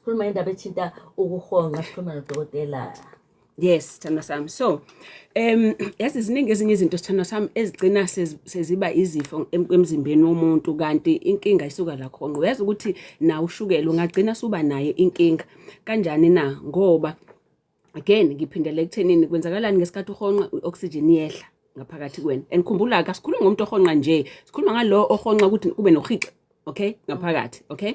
Sikhuluma indaba ethinta ukuhonqa, sikhuluma nodokotela. Yes, sithandwa sami. So, yazi ziningi ezinye izinto, sithandwa sami, ezigcina seziba izifo emzimbeni womuntu, kanti inkinga isuka la khona. Uyazi ukuthi na ushukela ungagcina suba naye inkinga. Kanjani na? Ngoba again ngiphindele ekuthenini kwenzakalani ngesikhathi uhonqa, i-oxygen iyehla ngaphakathi kwena. And khumbula ke, asikhulumi ngomuntu ohonqa nje, sikhuluma ngalo ohonqa ukuthi kube nohixe, okay, ngaphakathi, okay?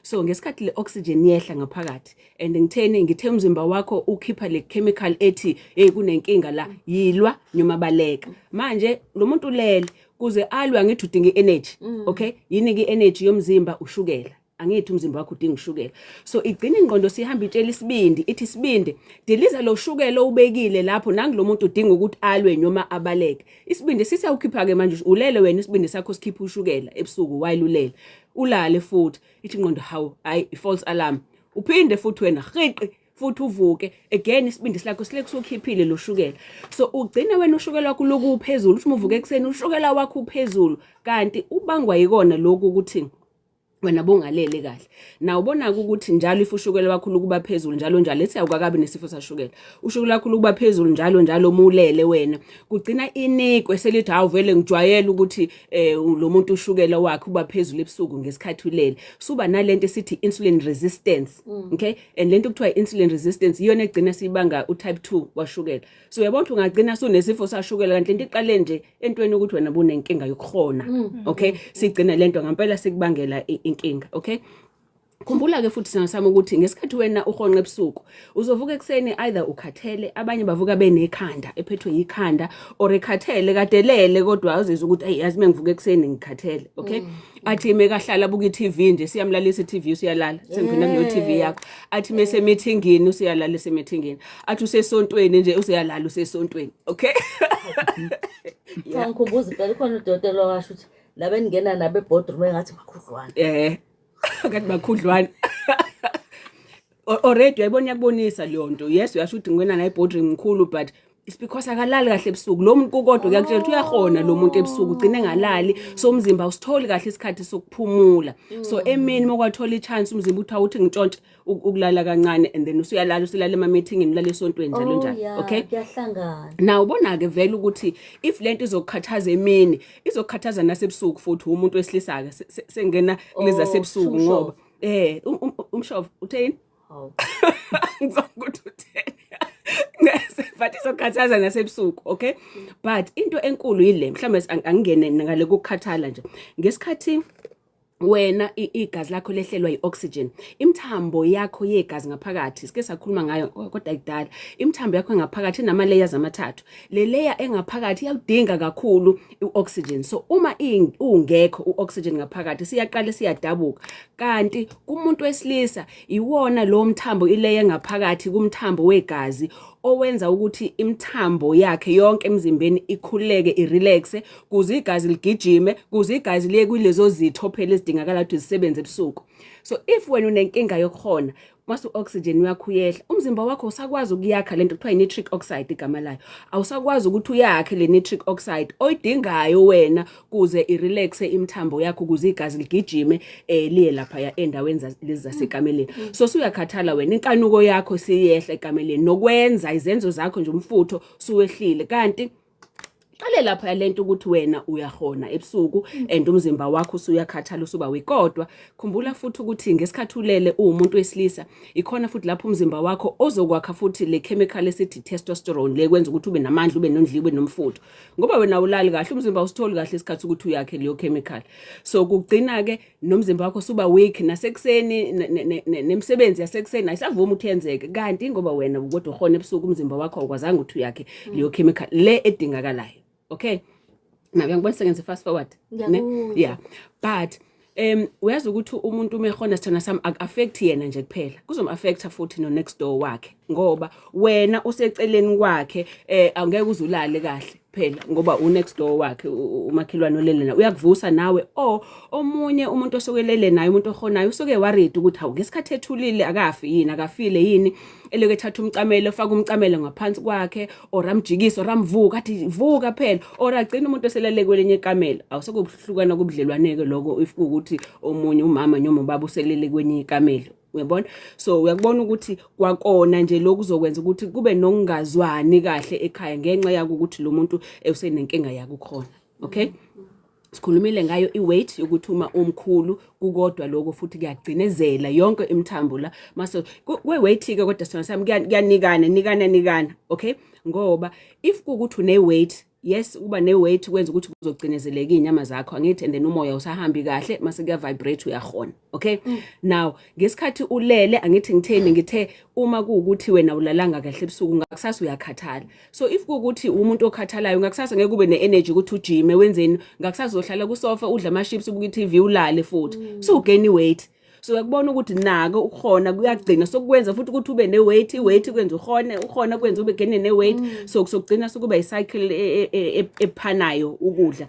So ngesikhathi le oxygen yehla ngaphakathi, and ngitheni, ngithe umzimba wakho ukhipha le chemical ethi, "Hey, kunenkinga la, yilwa noma baleka." Manje lo muntu ulele, kuze alwe, angithi udinga i-energy, okay? Yini ke i-energy yomzimba? Ushukela, angithi? Umzimba wakho udinga ushukela. So igcina ingqondo sihamba itshela isibindi, ithi, "Isibindi, diliza lo shukela owubekile lapho, nangu lo muntu udinga ukuthi alwe noma abaleke." Isibindi sisiyawukhipha ke manje. Ulele wena, isibindi sakho sikhipha ushukela ebusuku while ulele. Ulale futhi, ithi ingqondo, "Hawu, hayi, i-false alarm." Uphinde futhi wena hiqi futhi uvuke again, isibindi sakho sileke usukhiphile lo shukela. So ugcina wena ushukela wakho loku uphezulu, uthi uma uvuka ekuseni ushukela wakho uphezulu, kanti ubangwa yikona lokhu ukuthi wena bongalele kahle. Na ubona ukuthi njalo if ushukela wakho lokuba phezulu njalo njalo, ethi awukakabi nesifo sashukela, ushukela wakho lokuba phezulu njalo njalo mulele wena, kugcina inikwe selithi, "Hawu, vele ngijwayele ukuthi lo muntu ushukela wakhe uba phezulu ebusuku ngesikhathi ulele." Suba nalento esithi insulin resistance, okay? And lento kuthiwa insulin resistance iyona egcina sibanga u-type 2 washukela. So uyabona ukuthi ungagcina sunesifo sashukela, kanti lento iqale nje entweni ukuthi wena bunenkinga yokuhona, okay? Sigcina lento ngempela sikubangela inkinga, okay? Khumbula-ke futhi, sithandwa sami, ukuthi ngesikhathi wena uhonqa ebusuku, uzovuka ekuseni either ukhathele, abanye bavuka benekhanda, ephethwe yikhanda or ekhathele, kadelele, kodwa azizwe ukuthi, "Ayi, yazi, mengivuka ekuseni ngikhathele," okay? Athi mekahlala abuka i-TV nje, siyamlalisa i-TV, usuyalala, sengiphinda kuleyo TV yakho. Athi mesemithingini, usuyalala esemithingini. Athi usesontweni nje, usuyalala usesontweni, okay? Cha, ngikhumbuza impela, khona udokotela washo ukuthi laba eningena nabo e-boardroom engathi makhudlwana. Kanti bakhudlwana already, uyayibona, iyakubonisa leyo nto. Yes, uyasho ukuthi ngwena naye e-boardroom mkhulu, but it's because akalali kahle ebusuku lo muntu. Kodwa kuyakutshela ukuthi uyahona lo muntu ebusuku, ugcine engalali, so umzimba awusitholi kahle isikhathi sokuphumula. So emini mokwathola i-chance, umzimba uthi, "Awuthi ngitshontshe ukulala kancane," and then usuyalala, usulala ema-meetingini, ulala esontweni, njalo njalo. Okay. Kuyahlangana. Na ubona-ke vele ukuthi if lento izokukhathaza emini, izokukhathaza nasebusuku futhi. Umuntu wesilisa-ke sengena kulezi Oh, zasebusuku umshovo. ngoba umshovo utheni? Hawu. Ngizokuthi utheni, but izokhathaza nasebusuku, okay? But into enkulu yile, mhlawumbe angingene ngale kokukhathala nje. Ngesikhathi wena igazi lakho lehlelwa i-oxygen, imithambo yakho yegazi ngaphakathi, sike sakhuluma ngayo, oh, kodwa kudala, imithambo yakho engaphakathi inama-layers amathathu. Le layer engaphakathi iyawudinga kakhulu i-oxygen. So uma ungekho u-oxygen ngaphakathi, siyaqala siyadabuka. Kanti kumuntu wesilisa, iwona lo mthambo, i-layer engaphakathi kumthambo wegazi, owenza ukuthi imithambo yakhe yonke emzimbeni ikhululeke, i-relaxe, kuze igazi ligijime, kuze igazi liye kulezo zitho phela ezidingakala ukuthi zisebenze ebusuku. So if wena unenkinga yokuhona, mase u-oxygen wakho uyehla, umzimba wakho usakwazi ukuyakha lento kuthiwa i-nitric oxide igama layo. Awusakwazi ukuthi uyakhe le nitric oxide oyidingayo wena kuze i-relaxe imithambo yakho, kuze igazi ligijime liye lapha endaweni lezi zasekameleni. So suyakhathala wena, inkanuko yakho siyehla ekameleni, nokwenza izenzo zakho nje, umfutho suwehlile. Kanti qale lapha lento ukuthi wena uyahona ebusuku and umzimba wakho usuyakhathala, usuba weak. Kodwa khumbula futhi ukuthi ngesikhathi ulele uwumuntu wesilisa, ikhona futhi lapho umzimba wakho ozokwakha futhi le chemical esithi testosterone, le kwenza ukuthi ube namandla, ube nondliwe, ube nomfutho. Ngoba wena ulali kahle, umzimba usitholi kahle isikhathi ukuthi uyakhe leyo chemical. So kugcina ke nomzimba wakho suba weak nasekuseni, nemisebenzi yasekuseni ayisavumi ukuthi yenzeke. Kanti ngoba wena kodwa uhona ebusuku, umzimba wakho awukwazanga ukuthi uyakhe leyo chemical le edingakalayo, okay? Na uyangibona sengenze fast forward ne? Ngiyakuzwa. Yeah, but uyazi ukuthi umuntu uma ehona, sithandwa sami, aku-affect yena nje kuphela, kuzom-affecta futhi no next door wakhe, ngoba wena useceleni kwakhe, angeke uzulale kahle phela, ngoba u next door wakhe, umakhelwane olele naye, uyakuvusa nawe, or omunye umuntu osukelele naye, umuntu ohonayo usuke worried ukuthi, "Hawu, ngesikhathi ethulile akafi yini, akafile yini?" Eleke ethatha umcamelo, efaka umcamelo ngaphansi kwakhe, or amjikise, or amvuka, athi, "Vuka phela," or agcina umuntu eselele kwelinye ikamelo. Awusekuhlukana kubudlelwane ke lokho if kuwukuthi omunye umama noma ubaba uselele kwenye ikamelo. Uyabona, so uyakubona ukuthi kwakona nje lokhu kuzokwenza ukuthi kube nokungazwani kahle ekhaya ngenxa yako ukuthi lo muntu usenenkinga yakukhona. Okay, sikhulumile ngayo i-weight, yokuthi uma umkhulu kukodwa lokho futhi kuyagcinezela yonke imithambo la mase kwe-weight-ke. Kodwa sona sami kuyanikana nikana nikana, okay, ngoba if kuwukuthi une-weight, yes, ukuba ne-weight kwenza ukuthi kuzogcinezeleka iy'nyama zakho, angithi? And then umoya usahambi kahle, mase kuya-vibrate, uyahona. Okay, now ngesikhathi ulele, angithi ngitheni? Ngithe uma kuwukuthi wena ulalanga kahle ebusuku, ngakusasa uyakhathala. So if kuwukuthi umuntu okhathalayo, ngakusasa ngeke ube ne-energy ukuthi ujime, wenzeni. Ngakusasa uzohlala kusofa, udla ama-chips, ubuka i-TV, ulale futhi, so ugain i-weight. So uyakubona ukuthi nako ukuhona kuyagcina sokwenza futhi ukuthi ube ne-weight, i-weight kwenza uhone, uhona kwenza ube gene ne-weight. So sokugcina sokuba i-cycle ephanayo ukudla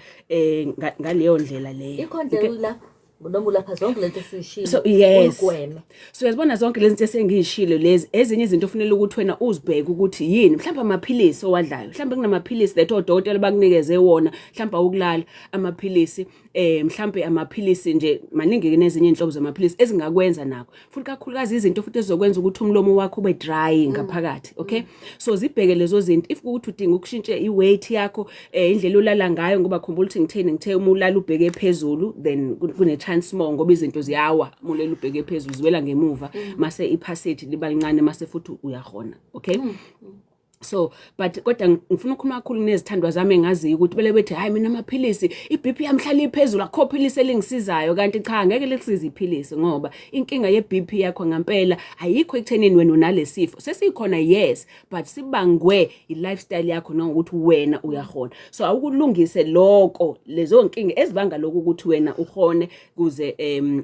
ngaleyo ndlela leyo. Ikhona indlela ulapha noma ulapha zonke lento osuyishilo? So, yes. Uyigweme. So uyazibona zonke lezi zinto esengiyishilo lezi, ezinye izinto ofunela ukuthi wena uzibheke ukuthi yini. Mhlawumbe amaphilisi owadlayo, mhlawumbe kunamaphilisi that odokotela bakunikeze wona, mhlawumbe awukulala amaphilisi, mhlawumbe amaphilisi nje maningi ke, nezinye inhlobo zamaphilisi ezingakwenza nakho futhi, kakhulukazi izinto futhi ezizokwenza ukuthi umlomo wakho ube dry ngaphakathi. Okay, so zibheke lezo zinto. If kuwukuthi udinga ukushintshe i-weight yakho, indlela olala ngayo, ngoba khumbula ukuthi ngitheni? Ngithe uma ulala ubheke phezulu, then kune chance more, ngoba izinto ziyawa uma ulala ubheke phezulu, ziwela ngemuva, mase i-passage liba lincane, mase futhi uyahona. Okay, so but kodwa ngifuna ukukhuluma kakhulu nezithandwa zami engaziyo ukuthi bele bethi, "Hayi, mina amaphilisi, i-BP yami hlala iphezulu, akukho philisi elingisizayo." Kanti cha, ngeke likusize iphilisi, ngoba inkinga ye-BP yakho ngampela ayikho ekuthenini wena unalesifo. Sesikhona, yes, but sibangwe i-lifestyle yakho nangokuthi wena uyahona. So awukulungise lokho, lezo nkinga ezibanga lokhu ukuthi wena uhone, kuze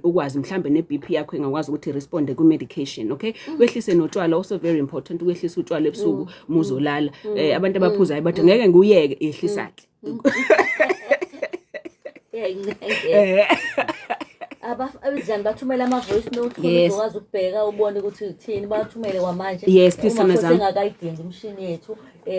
ukwazi mhlambe ne-BP yakho ingakwazi ukuthi responde kwi-medication. Okay, wehlise notshwala, also very important ukwehlisa utshwala ebusuku muzolala. Abantu abaphuzayo bathi, "Ngeke ngiyeke." Yehlisa ke. Iyayincenge. Abezidlani bathumele ama-voice note khona uzokwazi ukubheka ubone ukuthi uthini. Bathumele kwamanje. Yes, please, Uma Thanda futhi zami. engakayidingi imishini yethu,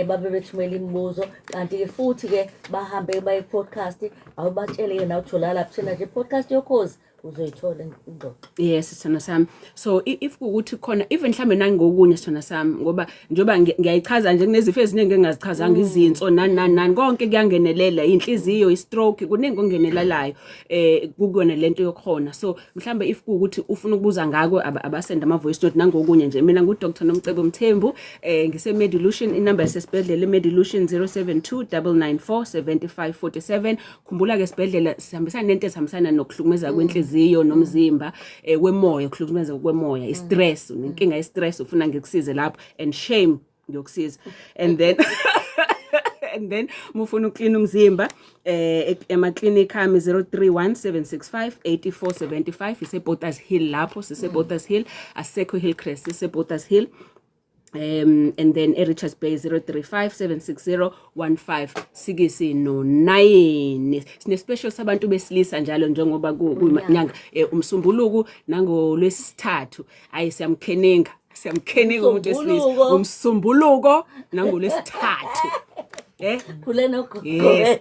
babe bethumela imibuzo, kanti-ke futhi-ke bahambe baye podcast. Awubatshele-ke nawe utholakala thina nje, podcast yoKhozi, uzoyithola ingxoxo. Yes, sithanda sami. So if kuwukuthi khona even mhlambe nangokunye, sithanda sami, ngoba njengoba ngiyayichaza nje, kunezifo eziningi engingazichazanga, izinso, nani nani nani, konke kuyangenelela, inhliziyo, i-stroke, kuningi okungenelelayo kukuyona lento yokuhona. So mhlambe if kuwukuthi ufuna ukubuza ngako, abasend ama voice note nangokunye nje. Mina ngu Dr Nomcebo Mthembu, ngise Medilution. Inamba yasesibhedlela eMedilution 072 994 7547. Khumbula ke, sibhedlela sihambisana nento ezihambisana nokuhlukumeza kwenhliziyo nomzimba, kwemoya, ukuhlukumeza kwemoya, i-stress, unenkinga ye-stress, ufuna ngikusize lapho, and shame, ngiyokusiza. And then mufuna uklina umzimba, ema-clinic ami 031 765 8475, ise-Botha's Hill lapho, sise-Botha's Hill, asisekho Hillcrest, sise-Botha's Hill. And then e-Richards Bay 035 760 15 no 9. Sine special sabantu besilisa njalo njengoba kuyinyanga, umsumbuluku nangolwesithathu. Hayi, siyamkheninga, siyamkheninga umuntu wesilisa. Umsombuluko. Umsumbuluko nangolwesithathu. Khule nogogo. Yes.